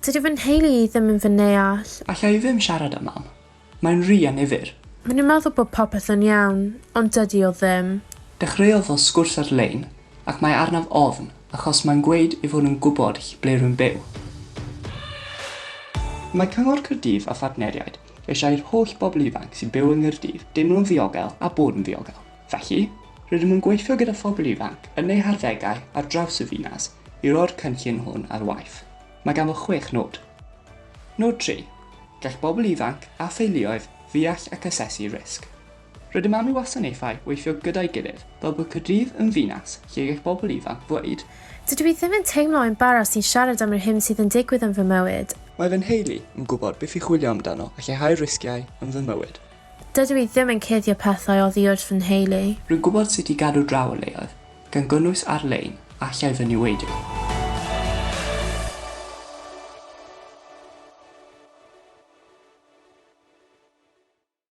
Dydy fy nheulu i ddim yn fy neall. Alla i ddim siarad â Mam. Mae'n rhy annifyr. Maen nhw'n meddwl bod popeth yn iawn, ond dydy o ddim. Dechreuodd fel sgwrs ar-lein ac mae arnaf ofn achos mae'n gweud ei fod yn gwybod ble rwy'n byw. Mae Cyngor Caerdydd a phartneriaid eisiau i'r holl bobl ifanc sy'n byw yng Nghaerdydd deimlo'n ddiogel a bod yn ddiogel. Felly, rydym yn gweithio gyda phobl ifanc yn eu harddegau ar draws y ddinas i roi'r cynllun hwn ar waith. Mae ganddo chwech nod. Nod 3, Gall bobl ifanc a theuluoedd ddeall ac asesu risg. Rydym am i wasanaethau weithio gyda'i gilydd fel bod Caerdydd yn ddinas lle gall bobl ifanc ddweud. Dydw i ddim yn teimlo embaras i siarad am yr hyn sydd yn digwydd yn fy mywyd. Mae fy nheulu yn gwybod beth i chwilio amdano a lleihau risgiau yn fy mywyd. Dydw i ddim yn cuddio pethau oddi wrth fy nheulu. Rwy'n gwybod sut i gadw draw o leoedd, gan gynnwys ar-lein, allai fy niweidio.